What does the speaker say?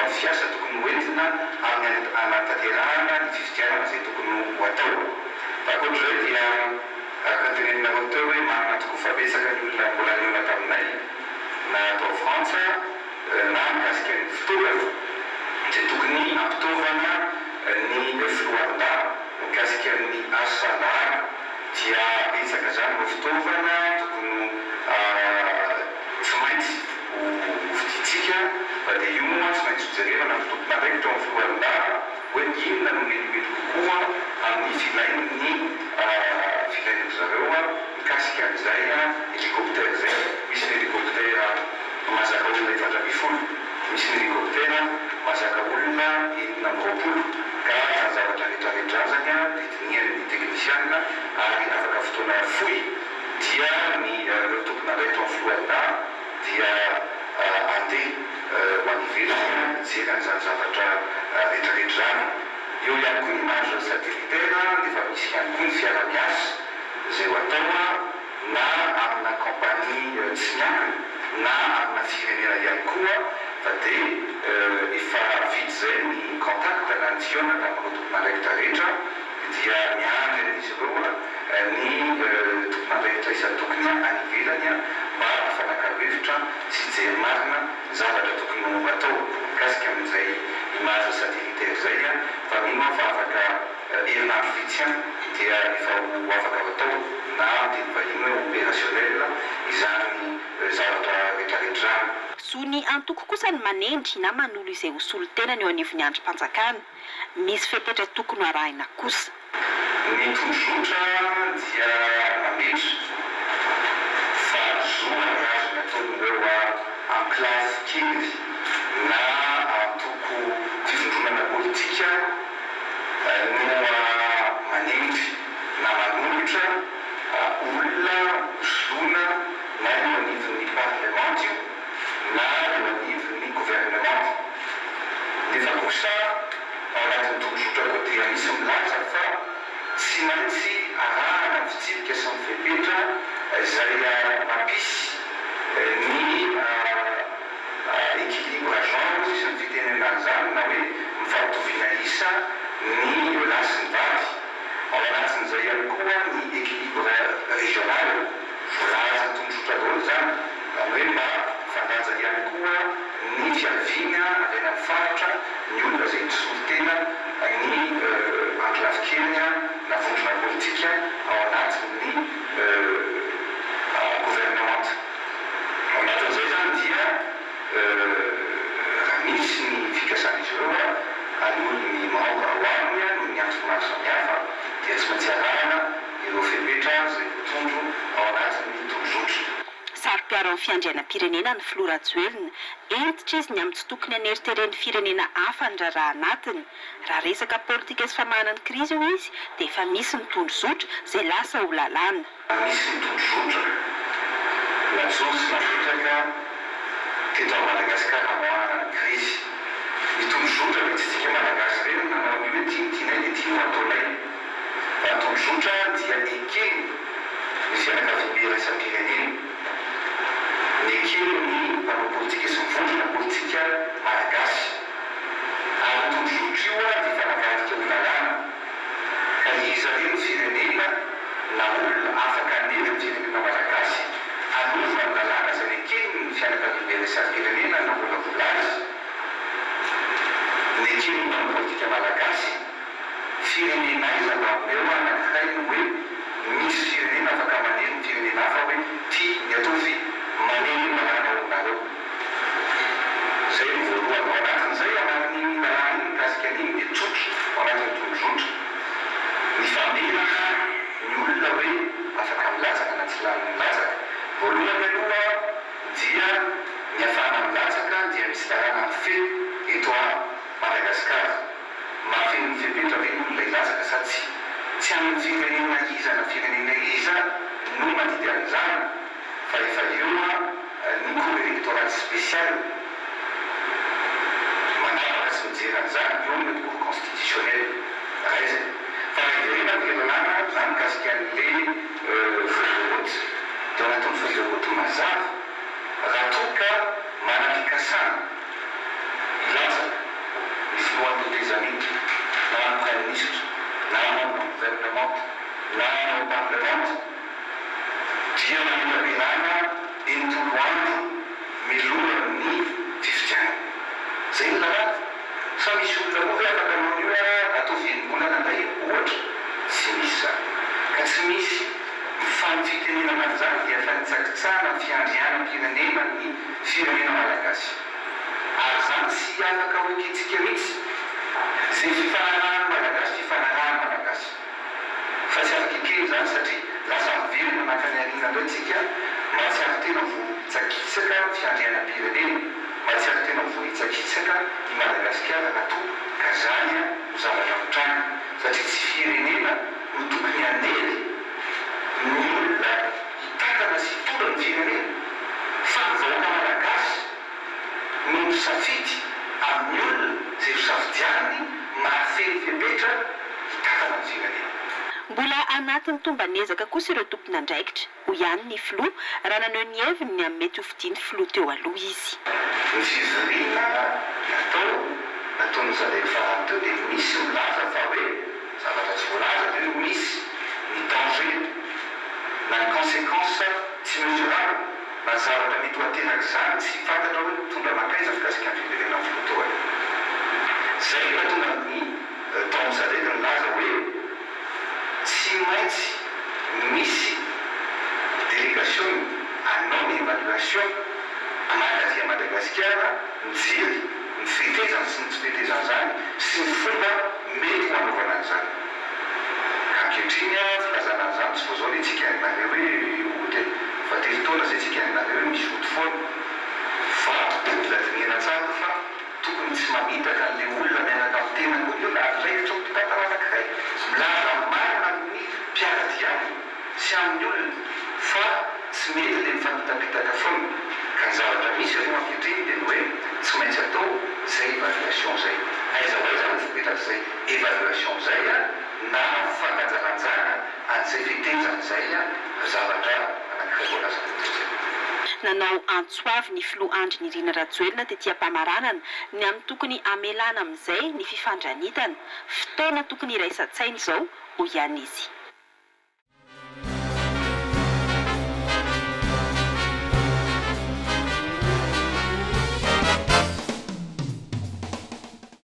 fomba fiasa tokony ho entina amin'ny hanatanterahana ny fifidianana izay tokony ho atao. Ankoatr'izay dia araka ny teneninareo teo hoe marina tokoa fa betsaka ny olona mbola nihaona taminay na tao Frantsa na mikasika ny fitaovana izay tokony hampitaovana ny filohandahy mikasika ny asa lalana dia betsaka izany ireo fitaovana tokony tsy maintsy ho hovidiantsika fa dia io moa tsy maintsy hojerevana ny tompon'andraikitra ao amin'ny filohandahy hoe inona no metimety kokoa amin'ny filain'ny filain'dry zareo mikasika an'izay hélicoptère izay. Misy ny hélicoptère mahazaka olona 14, misy ny hélicoptère mahazaka olona 26 ka izany zavatra rehetra rehetra izany dia dinihan'ny teknisianina ary afaka fotoana fohy dia ny ireo tompon'andraikitra ao amin'ny filohandahy dia andeha ho any ivelany hijery an'izany zavatra rehetra rehetra izany. Eo ihany koa ny image satellitaire dia efa misy ihany koa ny fiara-miasa izay ho atao na amina compagnie tsy miankina na amina firenena ihany koa fa dia efa vita izay ny contact na ny fihaonana tamin'ireo tompon'andraikitra rehetra dia miandry an'izy ireo ny tompon'andraikitra isan-tokony any ivelany mba hifanakalo hevitra sy hijery marina ny zavatra tokony ho atao mikasika amin'izay image satellitaire izay fa mino aho fa afaka herinandro vitsy dia efa ho afaka ho atao na amin'ny teny vahiny hoe opérationnel izany zavatra rehetrarehetra izany. Zon'ny antoko kosa ny manendry na manolo izay ho solontenany eo anivon'ny andrim-panjakana. Misy fepetra tokony ho arahina kosa. Ny tondrozotra dia mametra fa zo ary azony ataon'ireo ankolafy kely na antoko fivondronana politika no manendry na manolotra olona hosoloina na eo anivon'ny parlemanta io na eo anivon'ny governemanta. Nefa kosa ao anatin'ny tondrozotra koa dia misy milaza fa tsy maintsy arahana ny fitsipika sy ny fepetra izay mampisy ny équilibre genre hoy izy ny fitenenana an'izany na hoe mifampitoviana isa ny lahy sy ny vavy. Ao anatin'izay ihany koa ny équilibre régional, voalazan'ny tondrozotra daholo izany, izany hoe mba mifandanja ihany koa ny fiaviana avy any amin'ny faritra, ny olona izay misolo tena ny ankolafin-keriny na vondrona politika ao anatin'ny governemanta. Ao anatin'izay izany dia raha misy ny fikasan'izy ireo hanolo ny membre ao aminy noho ny antony maro samihafa dia tsy maintsy arahana ireo fepetra izay voatondro ao anatin'ny tondrozotra. Saro-piaro amin'ny fiandrianam-pirenena ny filoha Rajoelina. Hentitra izy ny amin'ny tsy tokony haneriteren'ny firenena hafa ny raharaha anatiny. Raha resaka politika sy famahana ny krizy, hoy izy, dia efa misy ny tondrozotra izay lasa ho lalàna. Misy ny tondrozotra najoro sy napetraka teto Madagasikara hamoahana ny krizy. Ny tondrozotra dia tsy tsika Malagasy irery no nanao an'io hoe ity no tianay dia ity no ataonay. Fa ny tondrozotra dia ekeny ny fianakaviambe iraisam-pirenena, nekeny ny mpanao politika sy ny vondrona politika malagasy. Ary io tondrozotra io dia efa navadika ho lalàna. Ka iza re no firenena na olona afaka hanery ny firenena malagasy hanova ny lalàna izay nekeny ny fianakaviambe iraisam-pirenena namolavola azy? Nekeny ny mpanao politika malagasy? Firenena aiza mba omeo anankiray no hoe misy firenena afaka manery ny firenena hafa hoe ty ny ataovy manery ny lalàna ao aminareo? Zay no voalohany. Ao anatin'izay, anatin'iny lalàna iny mikasika an'iny dia tsotra ao anatin'ny tondrozotra ny famerana ny olona hoe afaka milatsaka na tsy lany milatsaka. Voalohany aloha dia ny afahana milatsaka dia misy lalàna mifehy eto a Madagasikara. Mahafeno ny fepetra ve ny olona hilatsaka sa tsia? Tsy amin'ny firenena iza na firenena iza no mandidy an'izany fa efa eo ny cour électorale spéciale manapaka sy mijery an'izany, eo ny cour constitutionnelle raisina. Fa raha hiverena ny lalàna na mikasika an'le feuille de route dia ao anatin'ny feuille de route mazava raha toa ka manam-pikasana hilatsaka. tetezamita, na ny Praiminisitra, na membre ny governemanta, na ny ao parlemanta, dia mametra-pialana 60 andro milohan'ny fifidianana. Izay ny lalàna. Sa misy olona koa ve afaka hanao an'io hoe ataovy enim-bolana indray ohatra? Tsy misy izany. Ka tsy misy mifanofitenenana an'izany dia fanitsakitsahana ny fiandrianam-pirenena ny firenena malagasy. Ary izany tsy afaka ho ekentsika mihitsy. Izay fifanarahan'ny malagasy fifanarahan'ny malagasy. Fa tsy afaka ekena izany satria lasa miverina mankany aoriana indray tsika, mahatsiaro tena ho voahitsakitsaka ny fiandrianam-pirenena, mahatsiaro tena ho voahitsakitsaka i Madagasikara raha toa ka izany no zavatra mitranga satria tsy firenena no tokony hanery ny olona hitantana sy hitondra ny firenena fa ny vahoaka malagasy no misafidy amin'ny olona izay hosafidianiny mahafeno fepetra hitantana ny firenena. Mbola anatin'ny tomban'ezaka kosa ireo tompon'andraikitra, hoy ihany ny filoha, raha naneho ny heviny ny amin'ny mety ho fidian'ny filoha teo aloha izy. Ny fivoriana natao nataon'ny Sadec farany teo dia misy milaza fa hoe zavatra tsy voalaza dia hoe misy ny danger na ny consequence tsy mesurable na ny zavatra mety ho aterak'izany tsy fantatra hoe mitondra mankaiza mikasika ny fiverenan'ny filoha teo aloha. Izay no nahatonga ny tao amin'ny Sadec nilaza hoe tsy maintsy misy délégation hanao ny évaluation mankaty à Madagasikara mijery ny fetezany sy ny tsy fetezan'izany sy ny fomba mety ho hanaovana an'izany. Ka ankehitriny filazana an'izany tsy vao izao le tsika nareo hoe ody e, fa 3 taona zay tsika nareo hoe misy ody foana fa mila dinihana tsara io fa tokony tsy mamitaka an'le olona miaraka amin'ny tena koa ny olona ary raikitra ho mpitantana anankiray milaza ny marina amin'ny mpiara-dia aminy sy amin'ny olona fa tsy mety le mifamitapitaka foana. Ka ny zavatra misy aloha ankehitriny dia ny hoe tsy maintsy atao zay évaluation zay. Aiza ho aiza no fipetraka izay évaluation zay na fandanjalanjana an'izay fetezana izay zavatra anankiray voalazako teo zay. Nanao antso avo ny filoha Andry Nirina Rajoelina tety am-pamaranana ny amin'ny tokony hamelana amin'izay ny fifandranitana. Fotoana tokony hiraisan-tsaina izao, hoy ihany izy.